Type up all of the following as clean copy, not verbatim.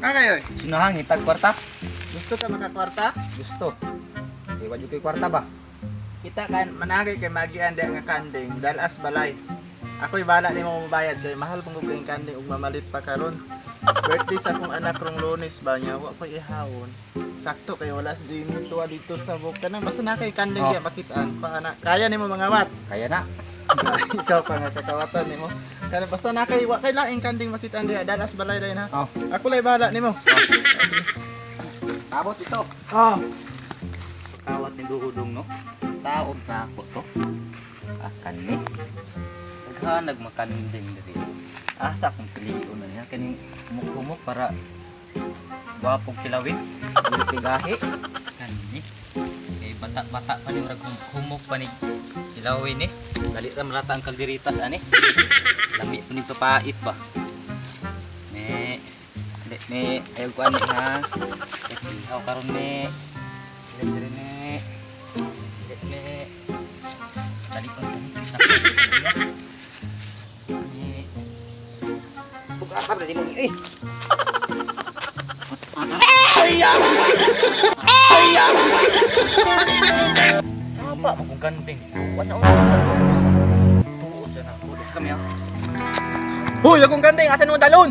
Kakayoy, Sinahang itag kwarta? Gusto ka makakwarta? Gusto. Kay wa jud koy kwarta ba? Kita kan managay kay magian di nga kanding dalas balay. Ako'y bala nimo mabayad kay mahal pong kay kanding ug mamalit pa karon. Birthday sa akong anak rong Lunes ba niya, wa ko'y ihawon. Sakto kay wala si Jimmy tuwa dito sa buk kanang basta na kay kanding Oh. diya makitaan pa ana. Kaya nimo mangawat. Kaya na. Ikaw pa nga kakawatan nimo. Kana basta na kay wa kay laing kanding makitaan diya dalas balay dayon ha. Oh. Ako lay bahala nimo. Abot ito. Oh. Kawat ni Dudong no. Taon na ako to. Ah, kani. Naghanag makanding diri. Asa akong pilion na niya kaning humok-humok para gwapong kilawin. Dili kay gahi. Kani. Kay bata-bata pa ni murag humok pa ni kilawin ni. Dali ra marata ang kalderitas ani. Lami po ni papait ba. Ne. Ne, ne, ayaw ko ani ha. Ihaw karon ne. Dili diri ne. Dili ne. Dali ko ni sa Ne. Bukakap na di mo eh. Saba mo kung kanding. Wala ko. Tuod na ako. Kami ah. Hoy, akong kanding asan mo dalon?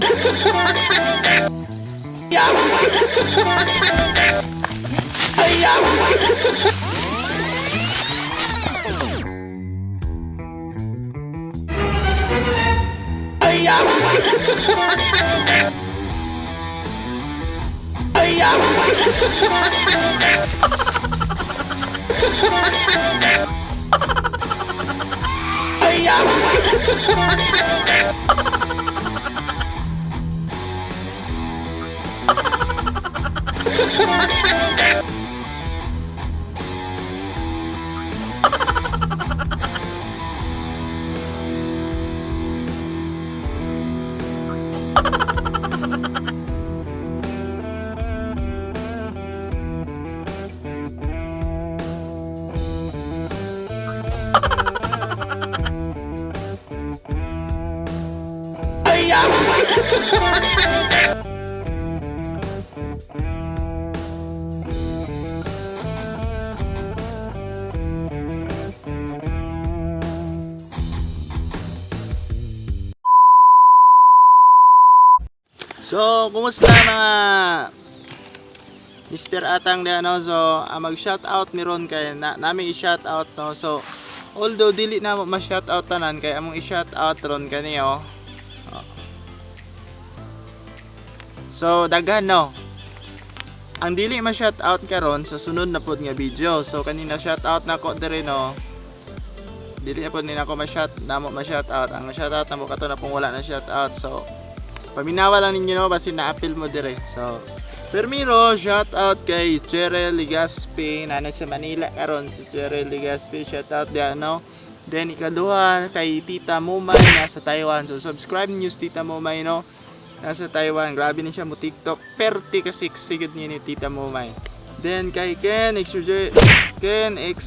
So, kumusta mga Mr. Atang de ano? So, mag shout out meron kay na, nami i-shout out no. So, although dili na mo ma-shout out tanan kay among i-shout out ron kaniyo. Oh. So, daghan no. Ang dili ma-shout out karon sa sunod na pod nga video. So, kanina shout out na ko diri no. Dili na pod ni nako ma-shout namo ma-shout out. Ang shout out namo kato na pong wala na shout out. So, paminawa lang ninyo no, basin na-appeal mo dire. So, Permiro, shout out kay Jerel Ligaspi, nana sa Manila karon si Jerel Ligaspi, shout out diyan no. Then ikaduha kay Tita Mumay nasa Taiwan. So subscribe niyo si Tita Mumay no. Nasa Taiwan, grabe ni siya mo TikTok. Perti ka six sigid niya ni Tita Mumay. Then kay Ken X Ken X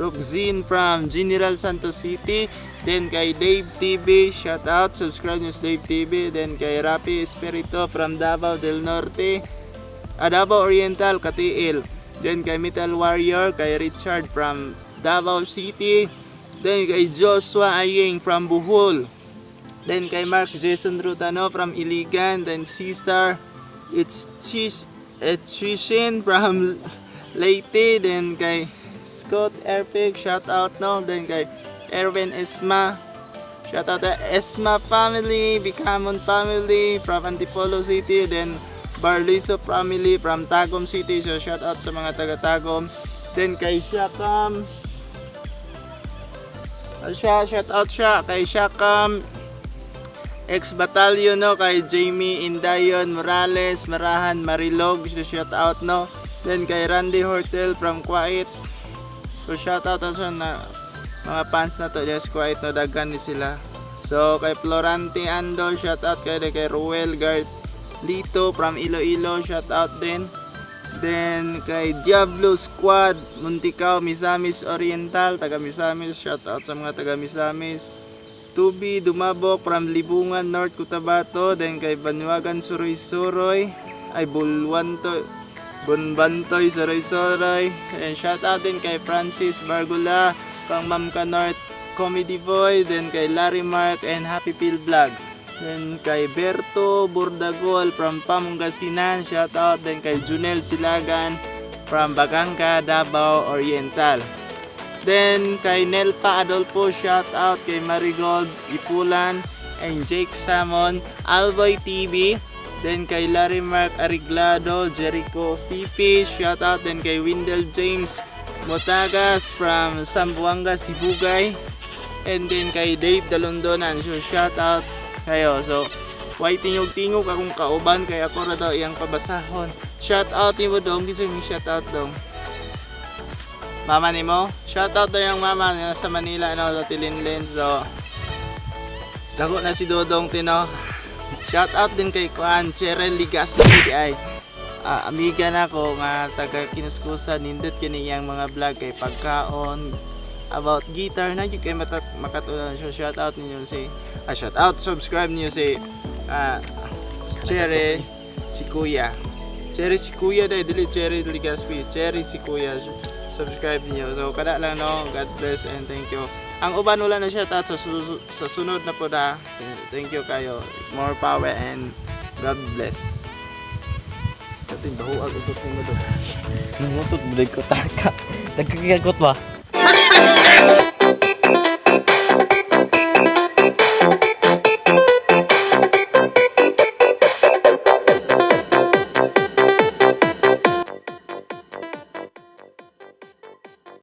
Roxine from General Santos City. Then kay Dave TV, shout out, subscribe niyo sa Dave TV. Then kay Rapi Espirito from Davao del Norte, Davao Oriental, Katiil. Then kay Metal Warrior, kay Richard from Davao City. Then kay Joshua Aying from Bohol. Then kay Mark Jason Rutano from Iligan. Then Cesar it's Cheese Chishin from Leyte. Then kay Scott Airpick, shout out no. Then kay Erwin Esma, shout out to Esma family, Bicamon family from Antipolo City. Then Barliso family from Tagum City. So shout out sa mga taga Tagum. Then kay Shakam, siya, shout out siya kay Shakam ex Batalyon no, kay Jamie Indayon Morales Marahan Marilog, so shout out no. Then kay Randy Hortel from Kuwait. So shout out also na mga fans na to just Kuwait no, daghan ni sila. So kay Florante Ando, shout out kay kay Ruel Gard Lito from Iloilo, shout out din. Then kay Diablo Squad Munticao, Misamis Oriental, taga Misamis, shout out sa mga taga Misamis. Tubi Dumabok from Libungan, North Cotabato. Then kay Banwagan Suroy Suroy. ay Bulwantoy, Bunbantoy, Soray Soray. And shout out din kay Francis Bargula, pang Mamka North Comedy Boy, then kay Larry Mark and Happy Pill Vlog. Then kay Berto Bordagol from Pamungasinan, shout out. Then kay Junel Silagan from Baganga, Davao Oriental. Then kay Nelpa Adolfo, shout out kay Marigold Ipulan and Jake Samon, Alboy TV. Then kay Larry Mark Ariglado, Jericho CP, shout out. Then kay Wendell James Motagas from Zamboanga, Sibugay. And then kay Dave Dalondonan, so shout out kayo. So, way tingog-tingog akong kauban kay ako ra daw iyang pabasahon. Shout out nimo, dong, kinsa mi shout out, dong? Mama nimo? Shout out daw yung mama niya sa Manila, no, sa Tilinlin. So, dako na si Dodong Tino. Shout out din kay Kuan, Cheryl Ligaspi di ay. Ah, amiga na ko nga taga Kinuskusan, nindot kini iyang mga vlog kay pagkaon, about guitar na jud kay matat makatulong. So shout out ninyo si shout out, subscribe niyo si Cherry si Kuya. Cherry si Kuya dahil dili Cherry Ligaspi, Cherry si Kuya. Subscribe niyo. So kada lang, no. God bless and thank you. Ang uban wala na shout out sa sunod na po na. Thank you kayo. More power and God bless. Ating bahuag utot mo do. Nangutot, buday ko taka. Nagkakagot ba?